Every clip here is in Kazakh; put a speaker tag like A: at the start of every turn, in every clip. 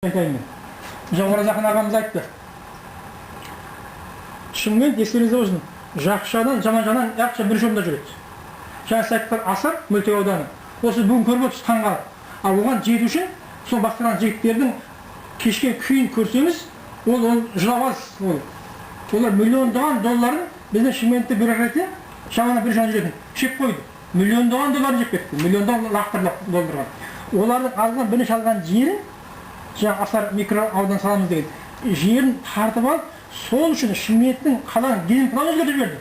A: Айтайын мен. Жаңа Оразақын ағамыз айтты. Шынымен, естеріңізде болсын, жақсы жағынан, жаман жағынан ақша бірінші орында жүреді. Жаңа сіз айтқан Асар мөлтек ауданы. Осы бүгін көріп отырсыз, таңғалып. Ал оған жету үшін сол басқарған жігіттердің кешкен күйін көрсеңіз, ол жылап аласыз ол. Олар миллиондаған долларын біздің Шымкентте бюрократия шамамен бір жан жүретін жеп қойды. Миллиондаған долларын жеп кетті. Миллиондаған лақтырып долларға. Олардың алған, бірінші алған жерін, жаңағы Асар микроаудан саламыз деген жерін тартып алып, сол үшін Шымкенттің қаланың генпланын өзгертіп жіберді.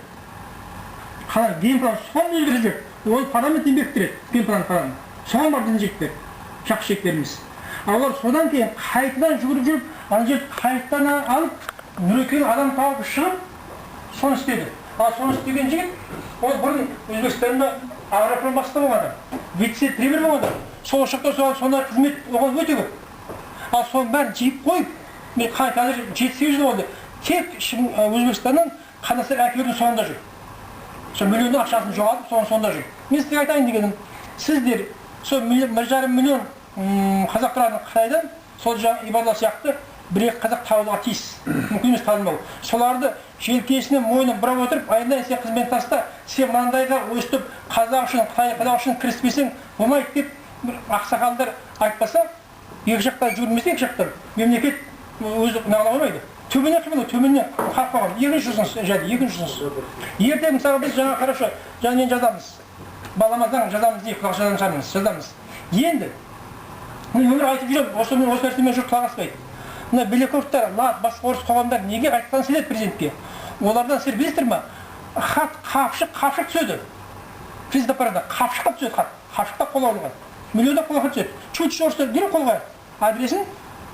A: Қаланың генпланын соны өзгертіп жіберді. Ол парламенттен бекіттіреді генплан қаланың. Соған бар біздің жігіттер, жақсы жігіттеріміз. Ал олар содан кейін қайтадан жүгіріп жүріп, ана жерді қайтадан алып, Нұрекең адам тауып шығып, соны істеді. Ал соны істеген жігіт, ол бұрын Өзбекстанда агропром бастығы болған адам, вице премьер болған адам. Сол жақта сондай қызмет оған өте көп. Ал соның бәрін жиып қойып, мен қазір 7-8 жыл болды, тек Өзбекстаннан Қазақстан әкелудің соңында жүр. Сол миллионның ақшасын жоғалтып, соның соңында жүр. Мен сізге айтайын дегенім, сіздер сол 1,5 миллион қазақ тұратын Қытайдан сол жаңа Ибадулла сияқты бір екі қазақ табылуға тиіс. Мүмкін емес табылмау. Соларды желкесіне, мойнын бұрап отырып, айналайын, сен қызмет таста, сен мынандайға өстіп қазақ үшін, Қытай қазақ үшін кіріспесең болмайды деп бір ақсақалдар айтпаса, екі жақтан жүгірмесе, екі жақтан мемлекет өзі неғыла қоймайды. Түбіне қимыл, түбіне қалып қойған. Екінші ұсыныс, және екінші ұсыныс. Ертең, мысалы, біз жаңа, хорошо, жаңа нені жазамыз? Балама заң жазамыз дейік, құлақ жазамыз, шығармыз, жазамыз. Енді мен өмір айтып жүремін, осы мен осы нәрсемен жұрт құлақ аспайды. Мына Беляковтар, лат, басқа орыс қоғамдар неге айтқан сенеді президентке? Олардан, сіздер білесіздер ма? Хат қапшық қапшық түседі. Президент аппаратына қапшықтап түседі хат. Қапшықтап қол алынған. Миллиондап қол хат түседі. Чуть орыстар дереу қол қояды. Адресін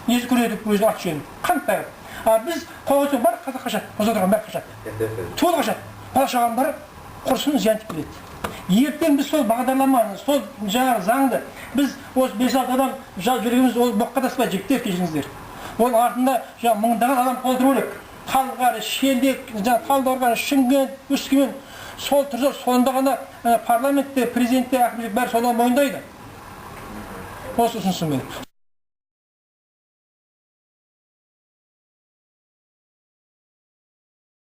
A: несі көреді, өзінің аты жөнін. Қанттай. А біз қол қойсақ, бар қазақ қашады. Осы отырған бәрі қашады. Түгел қашады. Бала шағаның бәрі құрысын, зиян тиіп келеді. Ертең біз сол бағдарламаны, сол жаңағы заңды біз осы бес алты адам жазып жібергеніміз, ол боққа таспайды, жігіттер, кешіріңіздер. Ол артында жаңағы мыңдаған адам қол тұру керек. Талғар, Шелек, жаңағы Талдықорған, Шымкент, Өскемен, сол тұрса, сонда ғана парламентте, президентте, әкімшілік бәрі соны мойындайды. Осы ұсынысым менің.